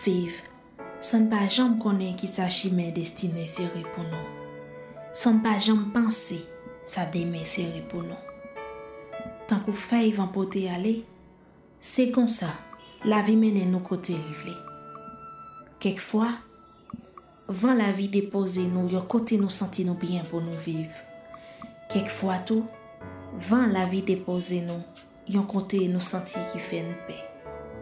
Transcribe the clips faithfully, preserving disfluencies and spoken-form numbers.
Viv san n pa janm konnen kisa chimen destine sere pou nou, san n pa janm panse sa demen sere pou nou. Tankou fèy van pote ale, se konsa lavi mennen nou kote li vle. Kèk fwa, van lavi depoze nou yon kote nou santi nou byen pou nou viv. Kèk fwa tou, van lavi depoze nou yon kote nou santi ki fè n pè,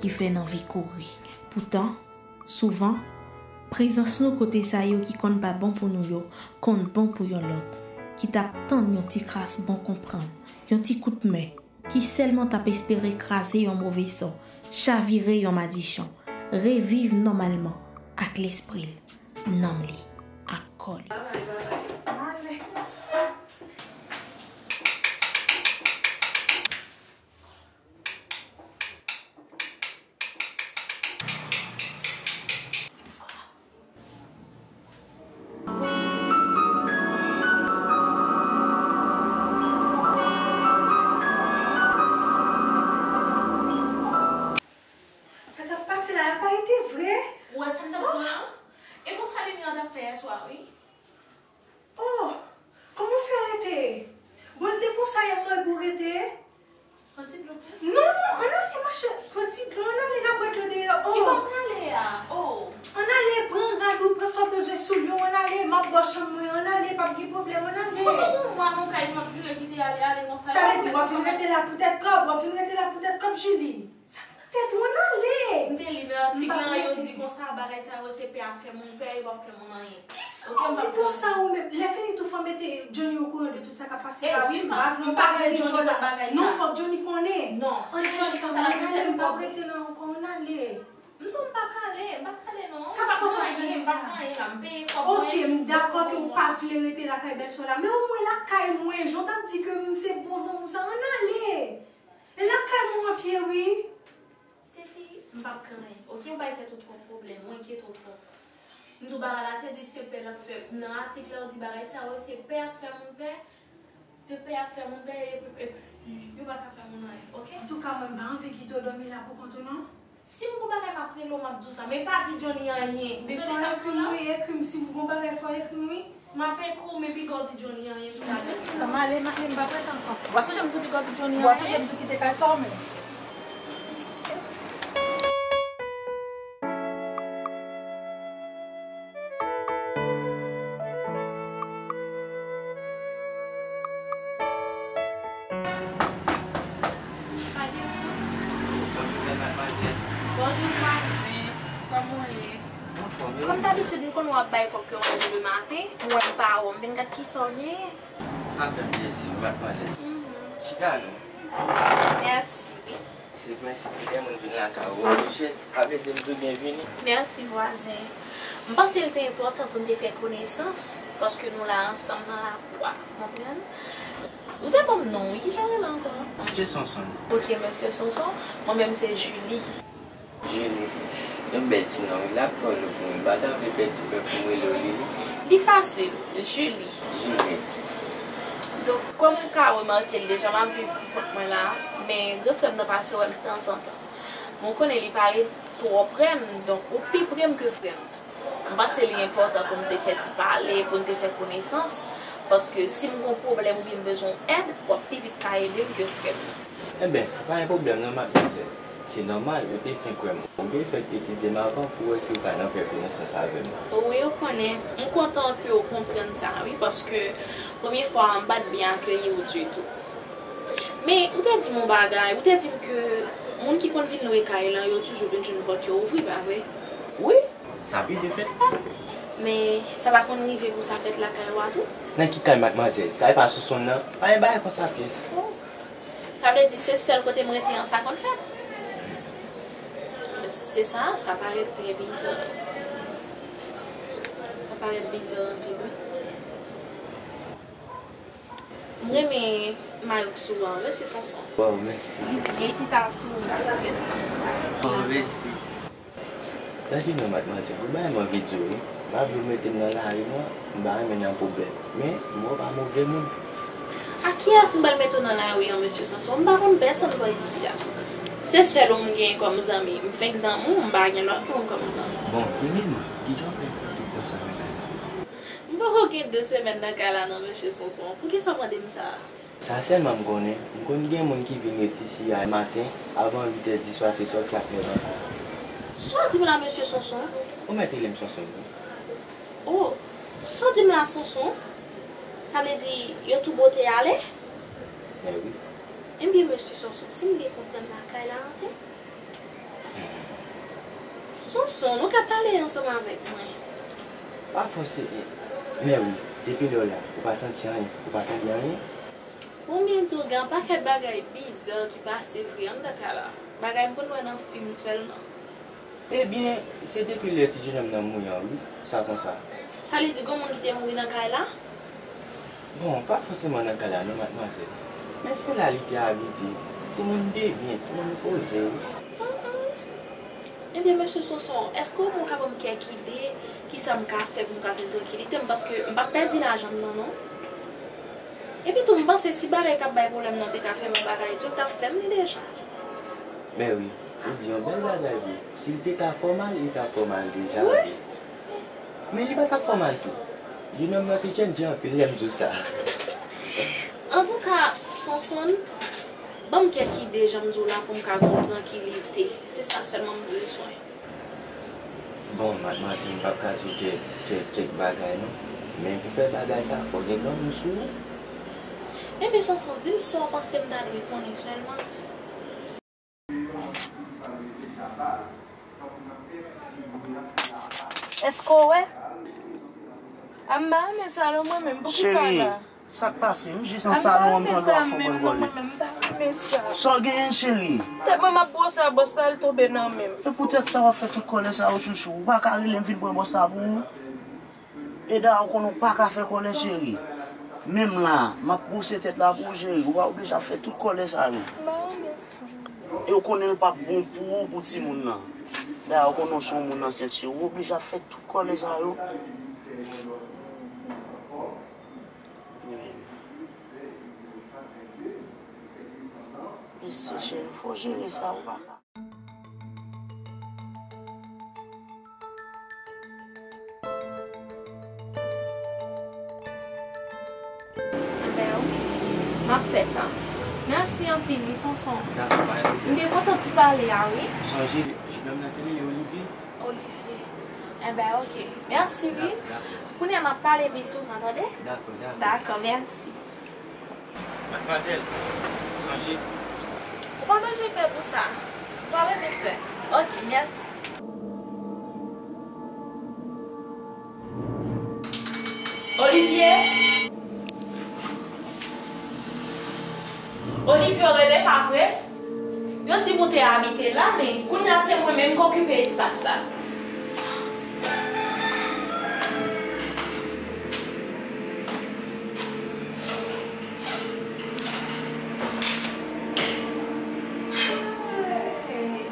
ki fè n anvi kouri. Poutan, souvan, prezans nou kote sa yo ki konn pa bon pou nou yo konn bon pou yon lòt, ki t ap tann yon ti kras bon konprann, yon ti kout men, ki sèlman t ap espere kraze yon move sò, chavire yon madichon, reviv nòmalman ak lespri l, nanm li, ak kò li. Sa k ap pase la a pa rete vre. Ou wè sa m t ap di w lan? E konsa limyè an t ap fè yèswa, wi. Oh, kòman w fè rete? Bon, l te konsa yèswa epi w rete? Pran ti dlo pou. Non, non, ann ale, machè. Pran ti dlo, ann ale nan bwat dlo deyò. Oh. Ki bò m prale a? Oh. Ann ale, pran rad ou, pran sa w bezwen, soulye w, ann ale, m ap ba w chanm mwen, ann ale, p ap gen pwoblèm, ann ale. Mwen pa gon mwa nan kay m ap vire kite ale, ale konsa. Sa vle di w ap vin rete la poutèt kòb, w ap vin rete la poutèt kòb, Julie. Sa k nan tèt ou, ann ale. M te li nan atik lan, yo di konsa, bagay sa yo, se pè ap fè moun pè, yo p ap fè moun anyen. Kisa w di konsa ou menm? Lè fini tou fò mete Johnny okouran de tout sa k ap pase la, wi, m pa vle yon bagay revòl la. Non, fòk Johnny konnen. Non, se Johnny ki ta la, m p ap rete la ankò, ann ale. M di w m pa prale, m pa prale non. Sa fè w pa prale la? M pa prale la, m peye kòb mwen. Oke, m dakò ke w pa vle rete lakay bèlsè w la, men omwen lakay mwen, jan w t ap di ke m se bon zanmi w sa, ann ale. E lakay mwen w ap ye, wi. Steffi, m p ap ka anyen, oke? Ou bay tèt ou twòp pwoblèm, ou enkyete w twòp. M di w bagay la te di se pè l ap fè, nan atik la yo di bagay sa yo, se pè ap fè moun pè, se pè ap fè moun pè, e, e, yo pa ka fè moun anyen, oke? Antouka, mwen m pa anvi kite w dòmi la poukont ou non. Si m gon bagay m ap rele w, m ap di w sa, men pa di Johnny anyen. Ou tande sa m di w la? Ekri m, wi, ekri m, si m gon bagay fò ekri m, wi. M ap ekri w, men piga w di Johnny anyen sou bagay sa. Sa m ale, m ale, m p ap ret ankò. W a sonje m di w piga w di Johnny anyen? W a sonje m di w kite kay sa w menm? Bonjou, madmwazèl. Bonjou, vwazen. Kòman w ye? Anfòm, e ou menm? Kòm dabitid, m konnen w ap bay kòk yo manje lematen. M wè m pa wè w, m vin gad kisa w genyen. Sa fè m plezi, wi, madmwazèl. Mhm. Chita non. Mèsi, wi. Se prensip lè moun vin lakay ou, ou chèz, sa vle di m di w byenvini. Mèsi, vwazen. M panse l te enpòtan pou n te fè konesans, paske nou la ansanm nan lakou a. Konprann? Ou te ban m non w, wi, kijan w rele ankò? Mesye Sonson. Ok, Mesye Sonson. Mwen menm se Julie. Julie. Yon bèl ti non, wi, l ap twò long pou mwen. M pa ta vle pèdi pè pou m rele w li, wi. Li fasil, Julie. Julie. Donk, kòm ou ka remake l deja, m ap viv pou kont mwen la, men gran frè m nan pase wè m tanzantan. Men w konnen li pa ret twò pre m, donk ou pi pre m ke frè m nan. M panse li enpòtan pou n te fè ti pale, pou n te fè konesans, paske si m gon pwoblèm oubyen m bezwen yon èd, w ap pi vit ka ede m ke frè m nan. Enben, pa gen pwoblèm non, madmwazèl. Se nòmal, ou te fenk wè m. Ou te fenk etidye m avan pou w wè si w ka nan fè konesans avè m. Wi, ou konnen, m kontan ke w konprann sa, wi, paske premye fwa a, m pa t byen akeyi w ditou. Men, ou te di m yon bagay, ou te di m ke moun ki konn vin lwe kay lan, yo toujou vin jwenn pòt yo ouvri, pa vre? Wi, sa pi de fèt la. Men, sa pa konn rive pou sa fèt lakay ou a tou? Nan ki kay, madmwazèl? Kay pa Sonson nan? Pa gen bagay konsa pyès. Oh. Sa vle di se sèl kote m rete an sa konn fèt? Se sa, sa parèt trè biza. Sa parèt biza anpil, wi. M renmen mayo k sou ou an, Mesye Sonson. Waw, mèsi. Li byen chita sou ou, li byen chita sou ou. Oh, mèsi. Tande non, madmwazèl, ou bay m anvi di w, wi. M pa vle w mete m nan lari, non. M pa renmen nan pwoblèm. Men, m wè w pa move moun. A kiyès m pral mete w nan lari an, Mesye Sonson? M pa konn pèsonn bò isi a. Se sèl ou m gen kòm zanmi. M fenk zanmi w, m pa gen lòt moun kòm zanmi. Bon, e menm, kijan w fè fè tout tan sa nan kay la? M poko gen de semèn nan kay la non, mesye Sonson. Poukisa w mande m sa a? Sa sèlman m konnen, m konn gen moun ki vin ret isi a maten, avan uit è di swa, se sòti ak nèg ankò. Sa w di m la, mesye Sonson? Ou mèt rele m Sonson, wi. Oh, sa w di m la, Sonson? Sa vle di yo tou bote ale? Men wi. Ebyen, mesye Sonson, si m byen konprann la, kay la antre? Sonson, ou ka pale ansanm avèk mwen? Pa fòse, men wi, depi lè w la, ou pa santi anyen, ou pa tande anyen? Bon, m byen di w, gen yon pakèt bagay biza ki pase vre anndan kay la. Bagay m konn wè nan fim sèlman. Ebyen, se depi lè ti jenòm nan mouri an, wi, sa konsa. Sa vle di gon moun ki te mouri nan kay la? Bon, pa fòseman nan kay la non, madmwazèl. Men se la li te abite. Timoun de byen, timoun poze, wi. Ebyen, mesye Sonson, èske w menm ou ka ban m kèk ide, kisa m ka fè pou m ka jwenn trankilite m? Paske m p ap pèdi lajan m nan, non. Epi tou, m panse si bagay k ap bay pwoblèm nan te ka fè m yon bagay tou, l t ap fè m li deja. Men wi, ou di yon bèl bagay vre. Si l te ka fè w mal, li t ap fè w mal deja vre. Men li pa t ap fè w mal tou. Jenòm nan te challenge anpil lè m di w sa. Antouka, Sonson, ban m kèk ide, jan m di w la, pou m ka gen yon trankilite. Se sa sèlman m bezwen. Bon, madmwazèl, m p ap ka di w kèk, kèk, kèk bagay, non. Men pou fè bagay sa, fò w gen granmoun sou ou. Ebyen, Sonson, di m sa w panse m ta dwe konnen sèlman. Èske w wè? A m pa renmen sa non mwen menm, poukisa la? Cheri, sa k pase? M jis nan salon an, m tande w ap fè bòlbòle. Sa w genyen, cheri? Tèt mwen m ap bwose a, bòs la, l tonbe nan men m. E poutèt sa w ap fè tout kòlè sa yo, chouchou? Ou pa ka rele m vin pran bòs la pou ou? E dayè, ou konnen w pa ka fè kòlè, cheri. Menm la, m ap bwose tèt la pou ou, cheri. Ou pa oblije ap fè tout kòlè sa yo. E ou konnen l p ap bon pou ou, pou timoun nan. Dayè, ou konnen w se yon moun ansent, cheri. Ou oblije ap fè tout kòlè sa yo. Mesye cheri, fò w jere sa, ou pa ka. Enben, oke. M ap fè sa. Mèsi anpil, wi, Sonson. Dakò, pa gen pwoblèm. M te kontan ti pale a, wi. Sonje, jenòm nan te rele Olivier. Olivier. Enben, oke. Mèsi, wi. Dakò, dakò. Kounye a, n ap pale pi souvan, tande? Dakò, dakò. Dakò, mèsi. Madmwazèl, sonje. Ou pa bezwen pè pou sa. Ou pa bezwen pè. Oke, mèsi. Olivier? Olivier, w rele, pa vre? Yo di m ou te abite la, men kounye a se mwen menm k okipe espas la. Hey,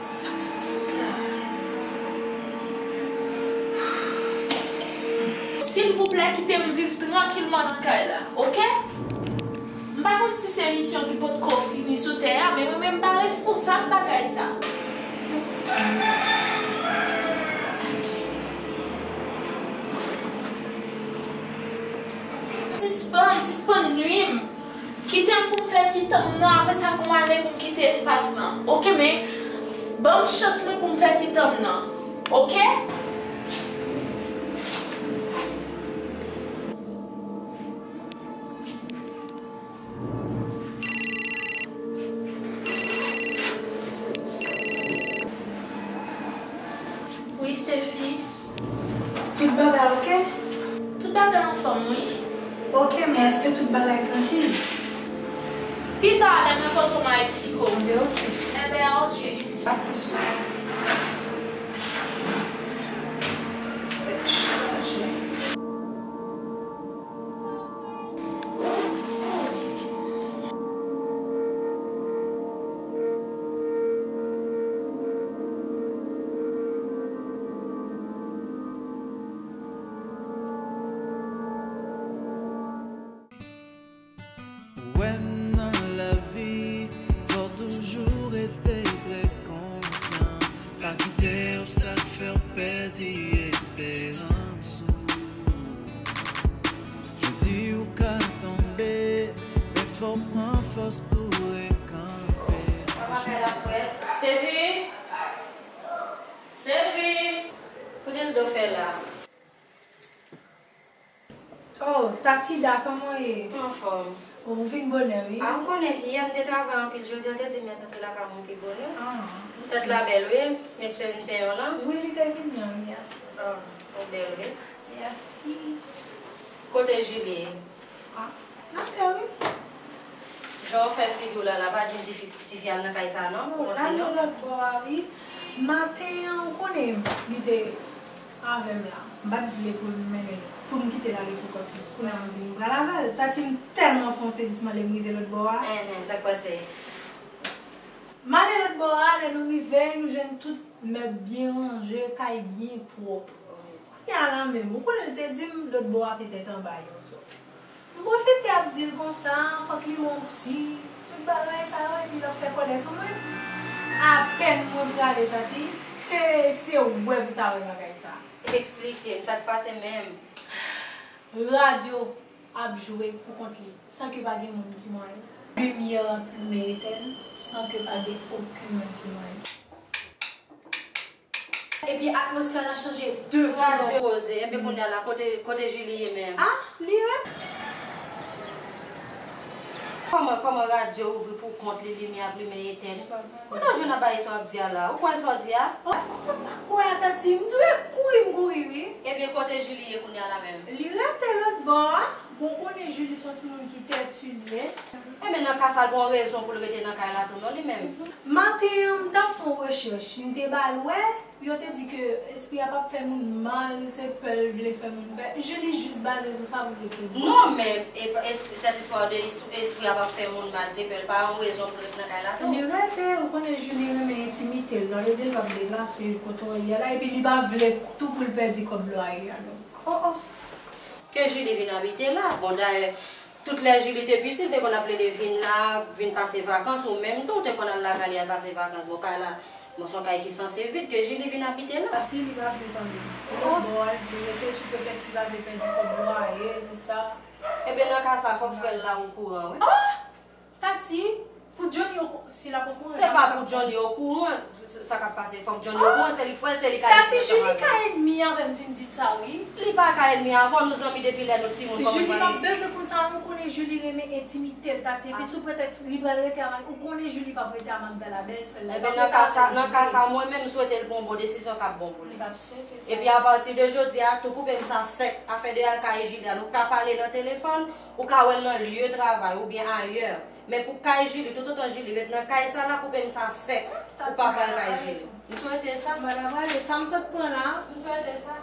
sa k sot fèt la? Silvouplè, kite m viv trankilman nan kay la, oke? M pa konn si se misyon ki potko fini sou tè a, men mwen menm m pa responsab bagay sa. Sispann, sispann nwi m. Kite m pou m fè ti tan m nan, apre sa pou m ale pou m kite espas lan. Oke, men ban m chans mwen pou m fè ti tan m nan. Oke? Wi, Steffi. Tout bagay oke? Tout bagay anfòm, wi. Oke, men èske tout bagay trankil? Pita, lè m rankontre w, m a eksplike w. Enben, oke. Enben, oke. A plis. Tèt chaje. Ou wè nan lavi, fò w toujou rete Papa kay la frèt. Sefi! Sefi! Kote Ldo fè la? Oh, Tatida, kòman w ye? Anfòm. Oh, ou vin bonè, wi. A, ou konnen, yè m te travay anpil, Josiane te di m mèt antre lakay mwen pi bonè. Ah. Tèt la bèl, wi. Mesye vin penyen w lan. Wi, li te vin lan, wi, yès. Ah, ou bèl, wi. Mèsi. Kote Julie? Ah, nan fè, wi. Jan w fè figi w la, la pa di m tifi, tifi al nan kay sa, non? Oh, l ale lòt bò a, wi. Maten an, ou konnen, li te avè m la. M pa t vle pou l mennen, pou m kite l ale pou kont li. Kounye a, m di m pral avè l. Tati, m tèlman fè yon sezisman lè m rive lòt bò a. Enhen, sa k pase? M ale lòt bò a, lè nou rive, nou jwenn tout mèb byen ranje, kay byen pwòp. Kounye a la menm, ou konnen l te di m lòt bò a te tèt anba yon sò. M pwofite ap di l konsa, fòk li wè yon pti, tout bagay sa yo, epi l ap fè kòlè sou mwen. Apèn mwen prale, Tati, he, se wè m ta wè bagay sa. Eksplike m sa k pase menm. Radyo ap jwe pou kont li, san ke pa gen moun ki manyen. Limyè an ap limen etèn, san ke pa gen okenn moun ki manyen. Epi atmosfè lan chanje de koulè. Radyo poze, enben kounye a la, kote, kote Julie ye menm? Ah, li ret. Kòman, kòman radyo ouvri pou kont li, limyè ap limen etèn? Kote w jwenn bagay sa w ap di a la? Ou kwè sa w di a? Kòman m pa kwè a, Tati? M di w e kouri m kouri, wi. Ebyen, kote Julie ye kounye a la menm? Li rete lòt bò a. Bon, ou konnen Julie se yon timoun ki tèti li ye. Enben, nan ka sa, l gen yon rezon pou l rete nan kay la tou, non, li menm? Maten an, m t ap fè yon rechèch, m te ba l wè, yo te di ke espri a p ap fè moun mal, se pè l vle fè moun pè. Julie jis baze sou sa pou l rete. Non, men, e, es-, cette histoire de est-, espri a p ap fè moun mal, se pè l pa yon rezon pou l ret nan kay la tou. Li rete, ou konnen Julie renmen entimite l, non, li di l p ap deplase kote w ye a la, epi li pa vle tou pou l pèdi kòb lwaye a, donk. Oh, oh. Ke Julie vin abite la. Bon, dayè, tout lè Julie te piti, l te konn ap plede vin la, vin pase vakans, ou menm tou, ou te konn al lakay li al pase vakans. Bon, kay la, bon, se yon kay ki sanse vid, ke Julie vin abite la. Tati, li pa vle tande. Se lòt bò a, li di rete sou pretèks li pa vle pèdi kòb lwaye, tout sa. Ebyen, nan ka sa, fòk frè l la okouran, wi. Oh! Tati, pou Johnny okouran, si l ap okouran, se pa pou Johnny okouran, sa k ap pase, fòk Johnny okouran, se li k frè l, se li k ka ede ansanm avè l. Tati, Julie ka ènmi avè m si m di l sa, wi. Li pa ka ènmi avè w, nou zanmi depi lè nou timoun, kòman l pa... Julie p ap bezwen konn sa, nou konnen Julie renmen entimite l, Tati, epi sou pretèks li pral rete a Mag-, ou konnen Julie p ap rete a Magda la, bèlsè l la, li p ap rete avè l. Ebyen, nan ka sa, nan ka sa, mwen menm, m swete l pran yon bon desizyon k ap bon pou li. M t ap swete sa. Epi, apati de jodi a, tou koupe m sa sèk, afè de al kay Julie a, nou ka pale nan telefòn, ou ka wè l nan lye travay oubyen ayè. Men pou kay Julie, toutotan Julie ret nan kay sa la, koupe m sa sèk. Ou pa pral kay Julie. M swete sa. Madanm ale, sa m sot pran la. M swete sa.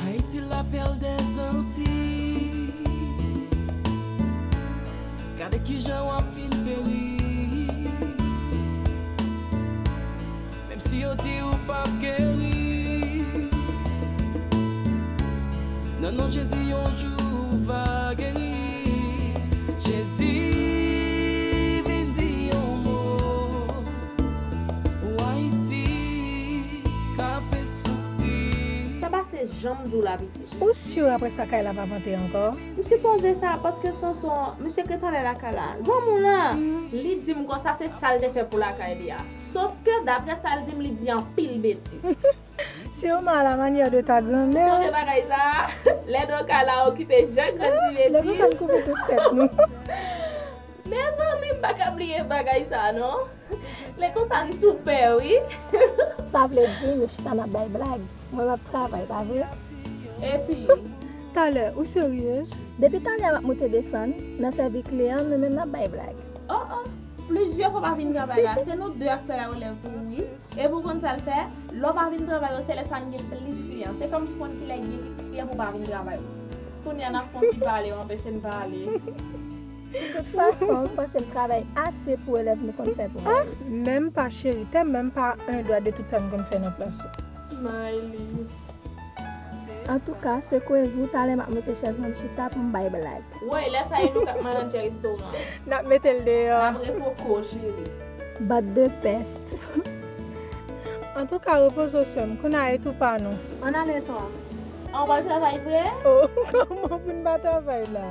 Haïti, la perle des Antilles. Gade kijan w ap fin peri. Menm si yo di ou p ap geri, nan non Jezi, yon jou ou va geri. Jezi vin di yon mo pou Ayiti k ap soufri. Sa pase jan m di w la, pitit. Ou si apre sa kay la p ap antre ankò? M sipoze sa, paske Sonson, misye ke talè lakay la. Zanmi w lan, li di m konsa se sa l te fè pou lakay li a. Sòf ke, daprè sa l di m, li di anpil betiz. Sûrement à la manière de ta grand-mère. Ou sonje bagay sa? Lè nou ka la okipe jan grandi betiz. Lè nou ka koupe tout tèt nou. Mezanmi, m pa ka bliye bagay sa, non. Lè konsa, n tou pè, wi. Sa vle di, nou chita n ap bay blag. Mwen, m ap travay, pa vre? Epi? Talè, ou serye? Depi talè a, m ap moute desann, nan sèvi kliyan, nou menm n ap bay blag. Oh, oh. Plizyè fwa pa vin travay la, se nou de ak fè larelèv pou ou, wi. Epi w konn sa l fè? Lè w pa vin travay yo, se lè sa n gen plis kliyan. Se kòmsi w konn kilè gen plis kliyan pou w pa vin travay. Kounye a, n ap fè yon ti pale, w anpeche n pale. De tout fason, m panse m travay ase pou elèv nou konn fè pou mwen. Menm pa cheri, te menm pa un dwa de tout sa m konn fè nan plas ou. Mayli. Antouka, sekwe vou, talè m ap monte chèz mwen m chita pou m bay blag. Woy, lè sa e nou k ap manadjè restoran. N ap mete l deyò. N ap revoke w, cheri. Bande de pèst. Antouka, repoze w sè m, kounye a e tou pa nou. Ann ale twa. An w pral travay vre? Oh, kòman pou n pa travay la?